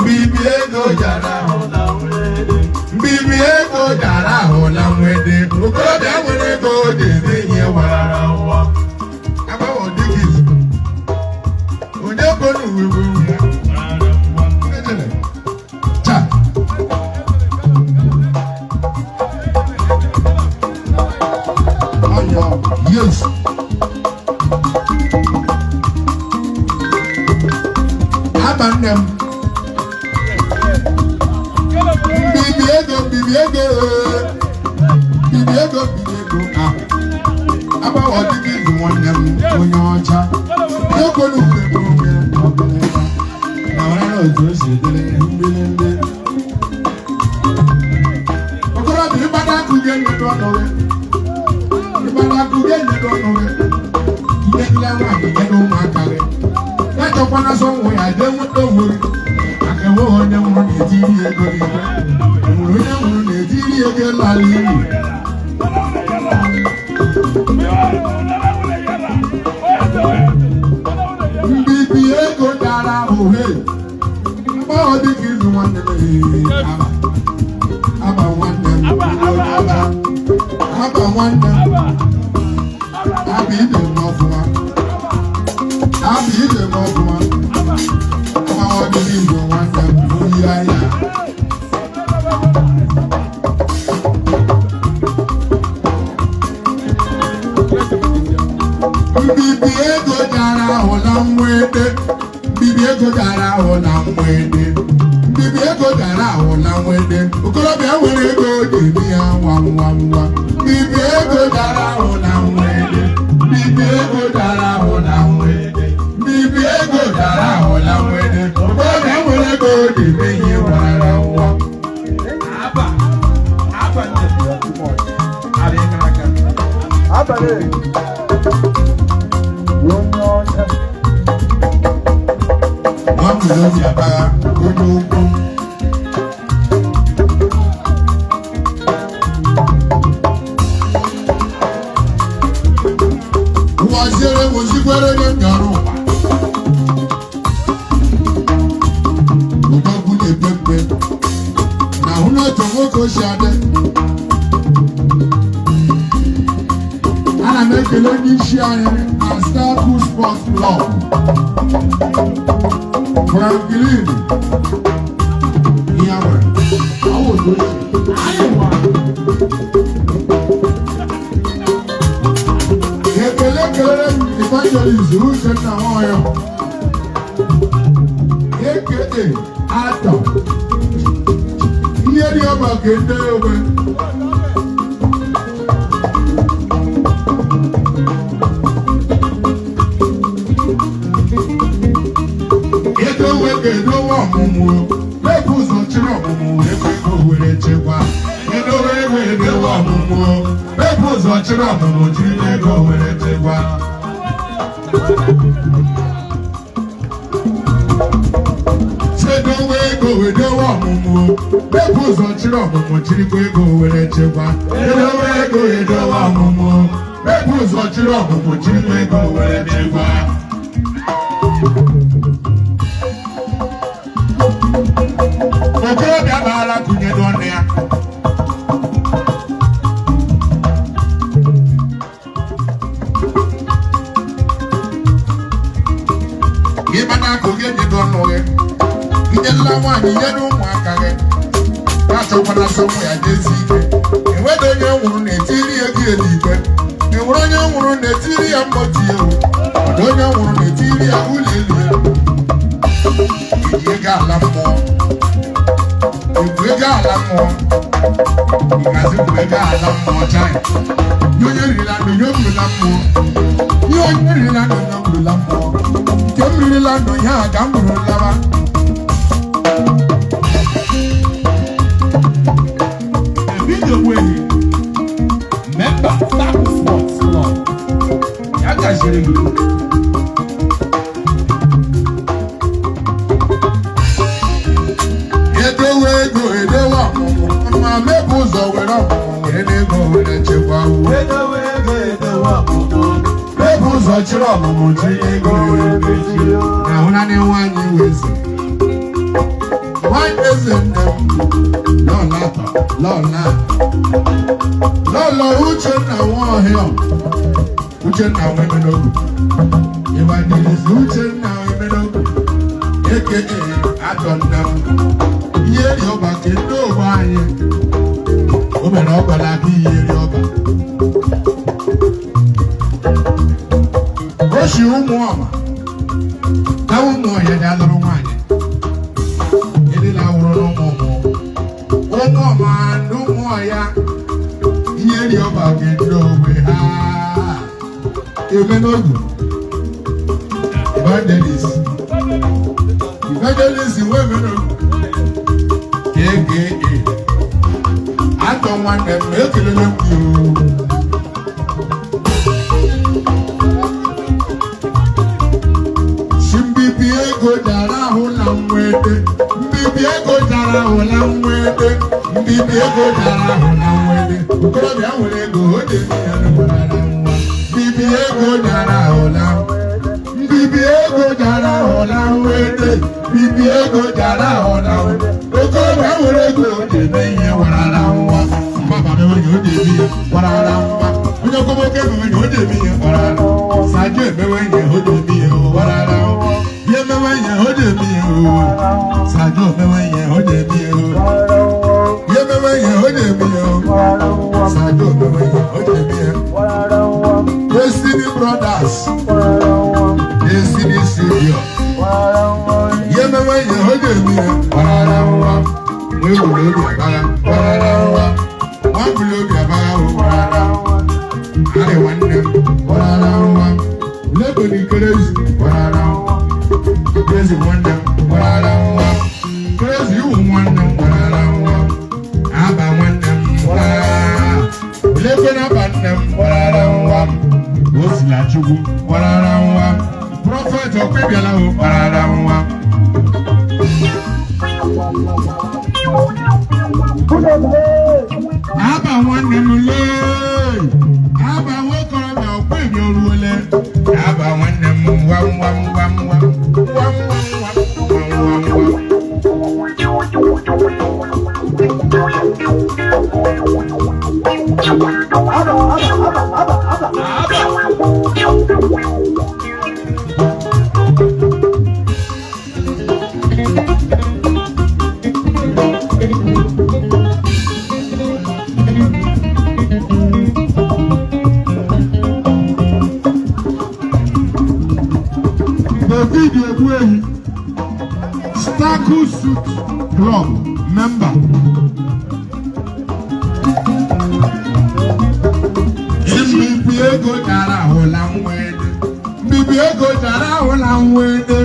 Mbibi ego jara ahụ, mbibi ego jara ahụ na nwede. Okorobịa nwere ego ji eme ihe wara nwa. Agbanwe dịka izu. Onye kwere uwe bụ ya. Ejele. Cha. Ọyọ. Yes. Aba nne m. Mbibi ego, mbibi ego, mbibi ego, mbibi ego. Ah. Agbanwe dịka izu nwanne m onye ọcha. Onye kwere uwe bụ onye ọbụla. Ma mara na otu o si dịrị mgbịrịmgbị. Okorobịa, ịgbada akụ gị enyedo ọnụ gị. Ịgbada akụ gị enyedo ọnụ gị. Inyegide nwaanyị, nyedo ụmụaka gị. Ya chọkwana sọ nwụ ya jee nweta onwe gị. Maka enweghị onye nwụrụ na-etiri ego n'igwe. Enwere onye nwụrụ na-etiri ego n'ala ili. Mbibi ego dara ohe. Mgbọghọ dịka izu nwanne m, ee, aba. Aba nwanne m, onye ọcha. Aba nwanne m. Aba ide m ọfụma. Aba ide m ọfụma. Mgbọghọ dịka izu nwanne m, onye ahịa. Mbibi ego dara ahụ na mwede. Mbibi ego dara ahụ na mwede. Mbibi ego dara ahụ na mwede. Okorobịa nwere ego ga-eme ya nwa nwa nwa. Mbibi ego dara ahụ na mwede. Mbibi ego dara ahụ na mwede. Mbibi ego dara ahụ na mwede. Okorobịa nwere ego ga-eme ihe nwara nwa. Aba, aba nne. Aba ịkara aka. Abalị onye ọcha. Nwa m n'obi abagha onye ukwu. Ụwaziere m zikwere onye m nyọrọ ụwa. Odogwu na-epe mpe. Na ahụ n'otu nwoke o si adị. Ana m ekele onye isi anyị na Star Cool Sports Club. Franklin. Ihe nwere. Ọ wụ otu o si. Ekele kelere m Evangelist Uchenna Nwaoyo. Aka Atọ. Ihe dị ọba ka ndị ogbe. Ego wee ga-edowe ọmụmụ. Ego ụzọ chịrị ọmụmụ, ego ego were chekwa. Edowe ego, edowe ọmụmụ. Ego ụzọ chịrị ọmụmụ, jiri ego were chekwa. Chedowe ego, edowe ọmụmụ. Ego ụzọ chịrị ọmụmụ, jirikwa ego were chekwa. Edowe ego, edowe ọmụmụ. Ego ụzọ chịrị ọmụmụ, jirikwa ego were chekwa. Okorobịa baala kụnye n'ọnụ ya. Ịgbana akụ gị enyedo ọnụ gị. Inyela nwaanyị, nye na ụmụaka gị. Na-achọkwana sọ ụmụ ya jezi ike. Enweghị onye nwụrụ na-etiri ya ego eluigwe. Enwere onye nwụrụ na-etiri ya mmotu ewu. Ọdụ onye nwụrụ na-etiri ya ụlọ elu ya. Eji ego ala mmụọ. Ebu ego ala mmụọ. Ị gazi bụ ego ala mmụọ chai. Nye onye ririla ndụ, nye o burula mmụọ. Nye onye ririla ndụ, nye o burula mmụọ. Nke m ririla ndụ, ihe a ka m buru lawa. David Ogbuehi, member Star Sports Club. Ya gaziri gị. Edowe ego, edowe ọmụmụ. Ma mepụ ụzọ were ọmụmụ were n'ego were chekwa uwe. Edowe ego, edowe ọmụmụ. Mepụ ụzọ chịrị ọmụmụ, jiri ego were mechie. Na ahụ naanị nwaanyị weze. Nwanyị eze nne m, lọla atọ, lọla. Lọlọ Uchenna Nwaọhịa, Uchenna Nwemenogwu, Evangelist Uchenna Nwemenogwu, aka Atọ nne m, ihe eri ọba ke ndị ogbe anyị, o mere ọgbala aka ihe eri ọba. O si ụmụ ọma, na ụmụ ọhịa dị alụrụ nwaanyị, erila wụrụ n'ụmụ ụmụ. Ụmụ ọma na ụmụ ọhịa, ihe eri ọba ke ndị ogbe ha. Emenogwu, Evangelist, Evangelist Nwemenogwu, aka Atọ nwanne m, ekelele m gị o. Si mbibi ego dara ahụ na mwede, mbibi ego dara ahụ na mwede, mbibi ego dara ahụ na mwede. Okorobịa nwere ego, o ji eme ya n'ụgbara nwa. Mbibi ego dara ahụ na mbibi ego dara ahụ na mwede, mbibi ego dara ahụ na mwede. Okorobịa nwere ego, o ji eme ihe warara nwa. Mbaba mewe ihe, o ji eme ihe warara nwa. Onye okomoko emewe ihe, o ji eme ihe warara. Sajo emewe ihe, o ji eme ihe warara nwa. Ihe emewe ihe, o ji eme ihe o. Sajo emewe ihe, o ji eme ihe o. Ihe emewe ihe, o ji eme ihe o. Sajo emewe ihe, o ji eme ihe. Destiny Brothers, Destiny Studio. Ihe emewe ihe, o ji eme ihe warara nwa. Nwa egburu obi agbagha warara nwa. Nwa bụrụ obi agbagha o warara nwa. Arị nwanne m warara nwa. Lebeni Kerezi warara nwa. Kerezi nwanne m warara nwa. Kerezi iwu nwanne m warara nwa. Aba nwanne m warara. Lebeni aba nne m warara nwa. Osilachukwu warara nwa. Prophet Okwebiala o warara nwa. Aba nwanne m lee. Aba nwokorobịa Okwebi oruole. Aba nwanne m nwam nwam nwam nwam nwam nwam nwam nwam nwam. Aba, aba, aba, aba, aba. David Egbuehi, Staku Suit Club member. Mbibi ego dara ahụla nwede. Mbibi ego dara ahụla nwede.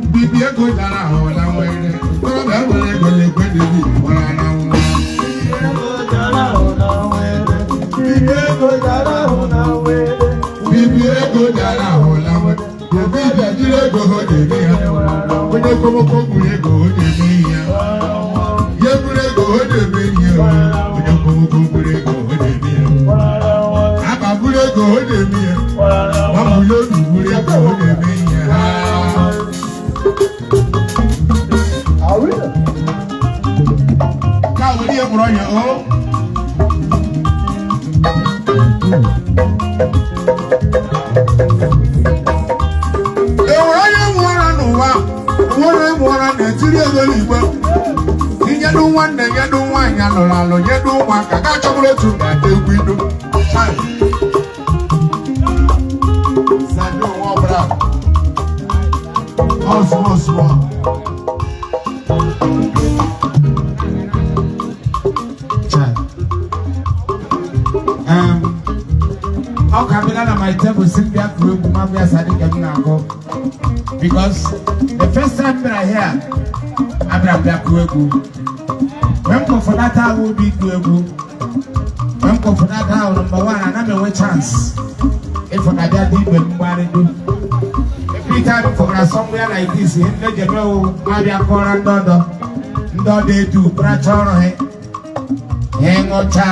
Mbibi ego dara ahụla nwede. Okorobịa nwere ego na-ekwe David gbara na nwa. Mbibi ego dara ahụla nwede. David ejiri ego ha na-eme ya. Onye komoko gburu ego ọ na-eme ihe. Ya gburu ego ọ na-eme ihe. Onye komoko gburu ego ọ na-eme ya. Aba gburu ego ọ na-eme ihe. Nwambulu obi gburu ego ọ na-eme ihe. Ha. Ka were ihe kpọrọ ya o. Enwere onye nwụọra n'ụwa, nwere nwụọra na-etiri ego n'igwe. Inyedu nwanne, nyedu nwaanyị alụrụ alụ, nyedu ụmụaka, ga chọbụrụ otu na-ata egwu ido. Chai. Sadi onwe ọbụla. Ọ small small. Chai. Ọ ka bịara na my table si m bịa kụọ egwu ma bịa sadi ka m na-agụ, because the first time m bịara here, abịara m bịa kụọ egwu. Mgbe m kọfọdata ahụ obi ịkụ egwu, mgbe m kọfọdata ahụ, number one, ana m enwe chance ịfọdụ abịa dị igwe mgbarịdo. Every time m fọgara somewhere like this, ihe ndị eji eme wụ ma bịa kọrọ ndị ọdọ, ndị ọdọ edu kparacha ọrụ ha, ha ṅụcha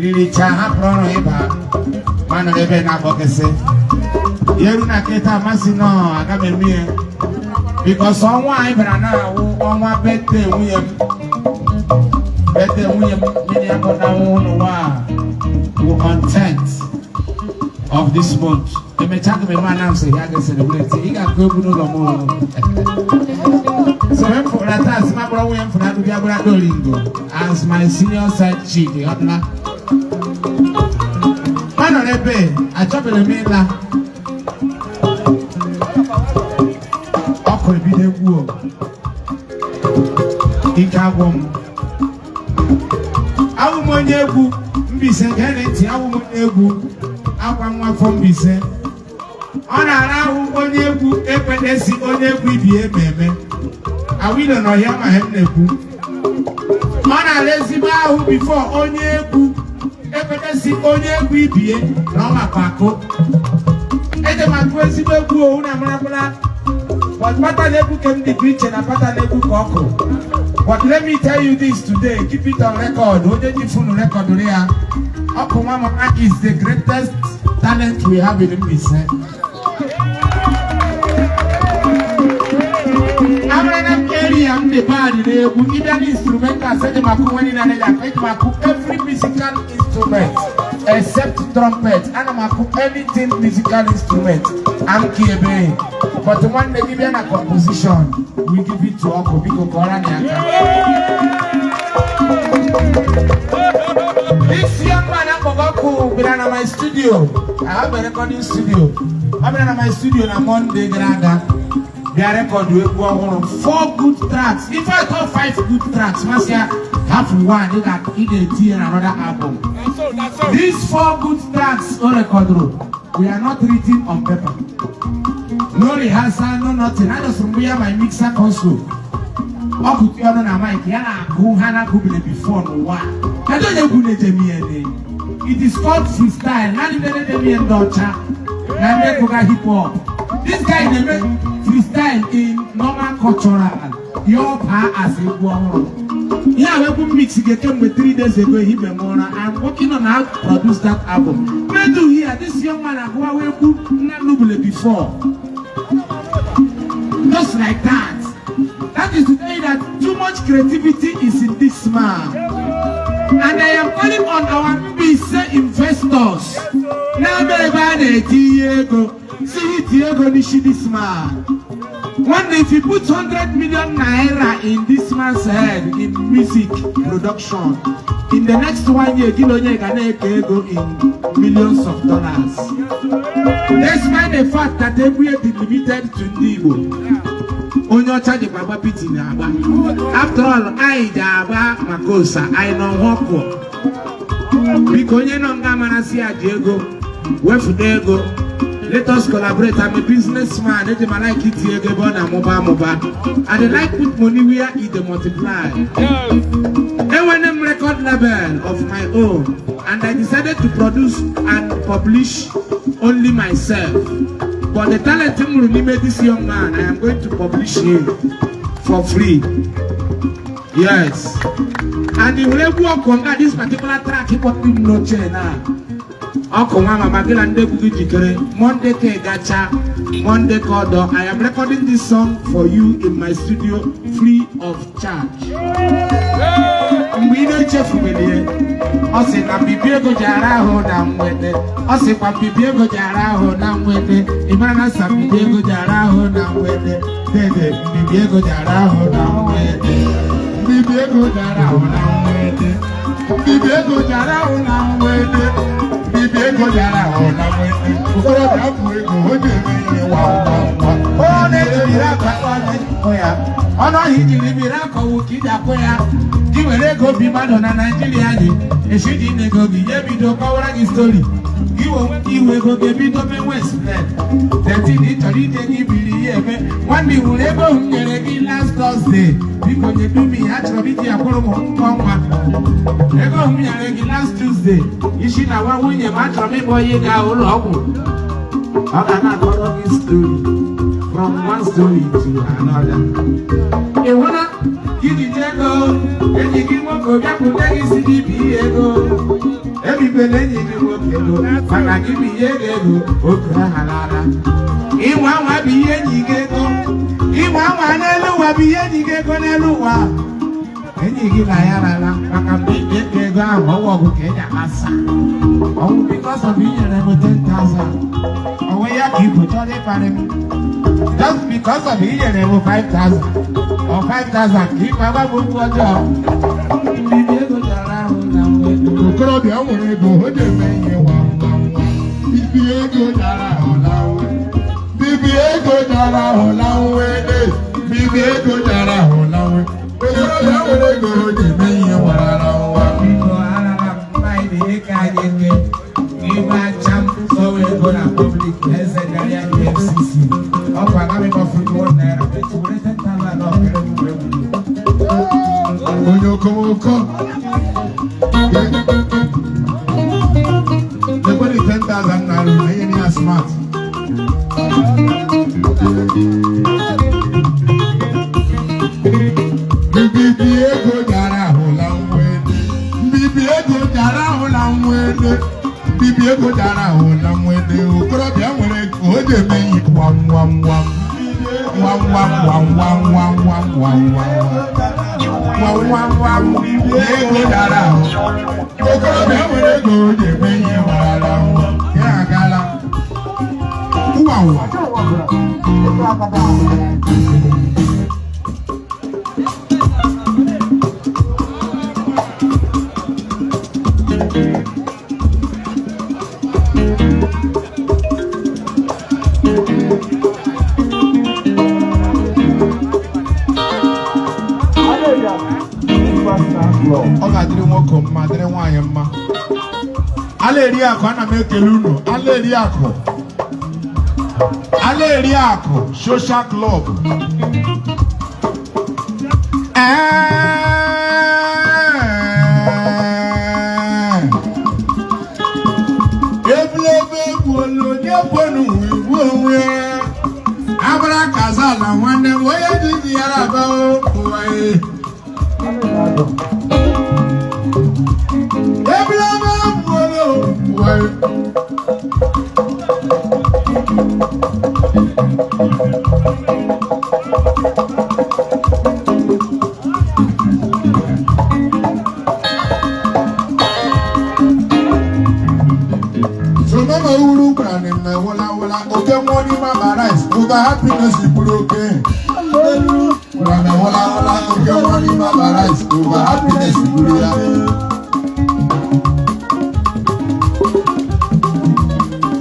riricha, hapụrụ ọrụ ịba ma nọ n'ebe na-agbọkịsị ya eru na kịta amasị nọ aga m eme ihe. Because ọnwa anyị bịara na-awụ ọnwa birthday nwunye m. Birthday nwunye m mmiri agụnanwụ n'ụwa a wụ on 10th of this month. Emechaa gị eme announce ya ga-celebrate. Ị ga-akụ egwu n'ụlọ m o. So when for that time, my brother went for that to be able as my senior side chick, ịghọtala? Ma nọrọ ebe achọbeghị m ịla. Ọkụ ebido egwu o. Ike agwụ m. Awụ m onye egwu Mbaise, gee ntị, awụ m onye egwu akwa nwa afọ Mbaise. Ọ na-ara ahụ onye egwu ekwetesi onye egwu ibi eme eme. Awilo nọ ya ma m na-ekwu. Ọ na-ara ezigbo ahụ before onye egwu ekwetesi onye egwu ibie na ọ makwa akụ. Eje m akụ ezigbo egwu owu na amarakwala. But pattern egwu ke m dịkwa iche na pattern egwu ka ọkụ. But let me tell you this today, keep it on record. Onye ji phone record ya. Ọkụ nwa mama is the greatest talent we have in Mbaise. Amara m area m dị bad n'egwu, ịbịa n'instrumental, eji m akụ nwe niile anaghị akụ, eji m akụ every musical instrument except trumpet. Ana m akụ anything musical instrument. Am ki ebe. But nwanne gị bịa na composition, we give it to Ọkụ, biko kọọrọ anyị aka. This young man akpọgọ ọkụ bịara na my studio. I have a recording studio. Ọ bịara na my studio na Monday gara aga. Bịa record egwu ọhụrụ. Four good tracks. In fact, all five good tracks. Masị ya half one ị ga-etinye na another album. These four good tracks o recordụrụ, we are not written on paper. No rehearsal, no nothing. I just remember my mixer console. Ọ kụtụ ọnụ na mic ya na-agụ ha na-agụbile before n'ụwa. Kedu onye egwu na-eje m ihe n'enyi? It is called freestyle. Naanị ndị na-eme ihe ndị ọcha na ndị gụga hip hop. This guy na-eme freestyle in normal cultural. Ya ọ baa as egwu ọhụrụ. Ihe a egwu mix ga kemgbe 3 days ago ehibe m ụra. I'm working on how to produce that album. Medu here, this young man agụwawa egwu nna nubile before. Just like that. That is to tell you that too much creativity is in this man. And I am calling on our Mbaise investors. Na-ebe ebe a na-etinye ego, si itinye ego n'isi this man. One, if you put 100 million naira in this man's head in music production, in the next 1 year, gị na onye ga na-eke ego in millions of dollars. Despite the fact that egwu ya dị limited to ndị Igbo. Onye ọcha jikwa agba piti na-agba. After all, anyị ji agba maka ụsa, anyị nọ ọkụ. Biko onye nọ nga marasị ya ji ego, wefute ego. Let us collaborate. I'm a businessman. Eji m like itinye ego ebe ọ na-amụba amụba. I dey like put money where e dey multiply. Enwere m record label of my own, and I decided to produce and publish only myself. But the talent m hụrụ n'ime this young man, I am going to publish him for free. Yes. And the egwu ọkụ nga this particular track ịkpọtụ m n'oche na. Ọkụ nwa mama gị na ndị egwu gị jikere. Monday ka ị gacha, Monday ka ọdọ. I am recording this song for you in my studio free of charge. Mgbe ị na-echefubeghị, ọ sị na mbibi ego ji ara ahụ na mwete. Ọ sịkwa mbibi ego ji ara ahụ na mwete. Ị mara na sa mbibi ego ji ara ahụ na mwete. Dede, mbibi ego ji ara ahụ na mwete. Mbibi ego ji ara ahụ na mwete. Mbibi ego ji ara ahụ na mwete. Mbibi ego ji ara ahụ na mwete. Okorobịa bụ ego, o ji eme ihe nwa nwa nwa. Ọ na-ejiri aka akụ ya. Ọnụ ọhịa ijiri mmiri akọwụ ka iji akụ ya. Gị were ego bi mmadụ na Naịjirịa dị. Echi dị ego gị, ya ebido kọwara gị stori. Gị onwe gị iwe ego ga-ebido mewe explain. Tetin ị chọrọ ije gị biri ya eme. Nwanne wuru ego m nyere gị last Thursday. Biko nyedu m ihe, achọrọ m iji akwụrụ m ụgwọ ọnwa. Ego m nyere gị last Tuesday. Isi na nwa nwunye m achọrọ m ịkpọ ya gaa ụlọ ọgwụ. Ọ ga na-akọrọ gị stori from one story to another. Ị hụla iji ji ego enyi gị nwoke bịakwute gị si gị bi ego. Ebibela enyi gị nwoke ego mana gị binye gị ego oge ahalala. Ịnwa anwa bụ ihe enyi gị ego. Ịma ama n'elu ụwa bụ ihe enyi gị ego n'elu ụwa. Enyi gị na ya rara maka mgbe ikpe ego ego ahụ ọwụ ọgụ ka eji akpasa. Ọwụ because of inyere m 10,000. Ọwụ ya ka ibu chọrọ ịkparị m. Just because of inyere m 5,000 or 5,000 ka ịkpa gwa m okwu ọjọọ. Mbibi ego jara ahụ na mgbe. Okorobịa nwere ego o ji eme ihe nwa nwa nwa. Bibi ego dara ahụ na nwe. Bibi ego dara ahụ na nwe. Bibi ego dara ahụ na nwe. Okorobịa nwere ego o ji eme ihe warara nwa. Biko arara m anyị na-eke anyị eke n'ime acha m sọwa ego na public eze karịa EFCC. Ọkwa agaghị m ọfụrụ one naira echi were 10,000 na ọkere m wee wuru. Onye okomoko. Ekwere 10,000 naira na ihe ya smart. Mbibi ego dara ahụla nwede. Mbibi ego dara ahụla nwede. Mbibi ego dara ahụla nwede. Okorobịa nwere ego o ji eme ihe gwam gwam gwam. Gwam gwam gwam gwam gwam gwam gwam gwam. Gwam gwam gwam. Ego dara ahụ. Okorobịa nwere ego o ji eme ihe warara nwa. Ya agala. Ụwa ụwa. Ọ ga-adịrị nwoke mma, dịrị nwaanyị mma. Ala eri akụ, ana m ekele unu. Ala eri akụ, ala eri akụ social club. Ee. Ebulebe egbuola onye kwenu igbu onwe ya. Abara kazala nwanne m onye ji ji ya raba ụwa e. Ebulebe egbuola ụwa e. So mama wuru gwara ni mme wụla wụla oke nwụọ n'ime akpa rice over happiness bụrụ oke. Gwara m wụla wụla oke nwụọ n'ime akpa rice over happiness bụrụ ya.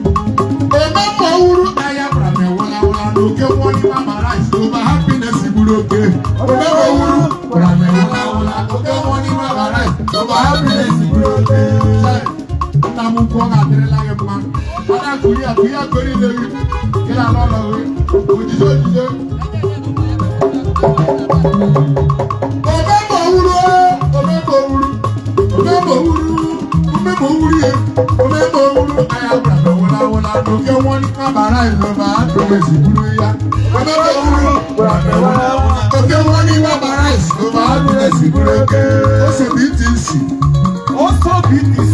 Ememme wuru aya gwara m wụla wụla na oke nwụọ n'ime akpa rice over happiness bụrụ oke. Ememme wuru gwara m wụla wụla oke nwụọ n'ime akpa rice over happiness bụrụ oke. Nna m ukwu, ọ ga-adịrịla gị mma. Ọ na-akụri akụ ya akụri ile gị. Gị na n'ụlọ gị. Ojije ojije. Omemgbe owuru, omemgbe owuru, omemgbe owuru, omemgbe owuru ye, omemgbe owuru. Aya gwara m wụla wụla n'oke nwụọ n'ime akpa rice over happiness bụrụ ya. Omemgbe owuru gwara m wụla wụla oke nwụọ n'ime akpa rice over happiness bụrụ oke. Ose BTC. Also BTC.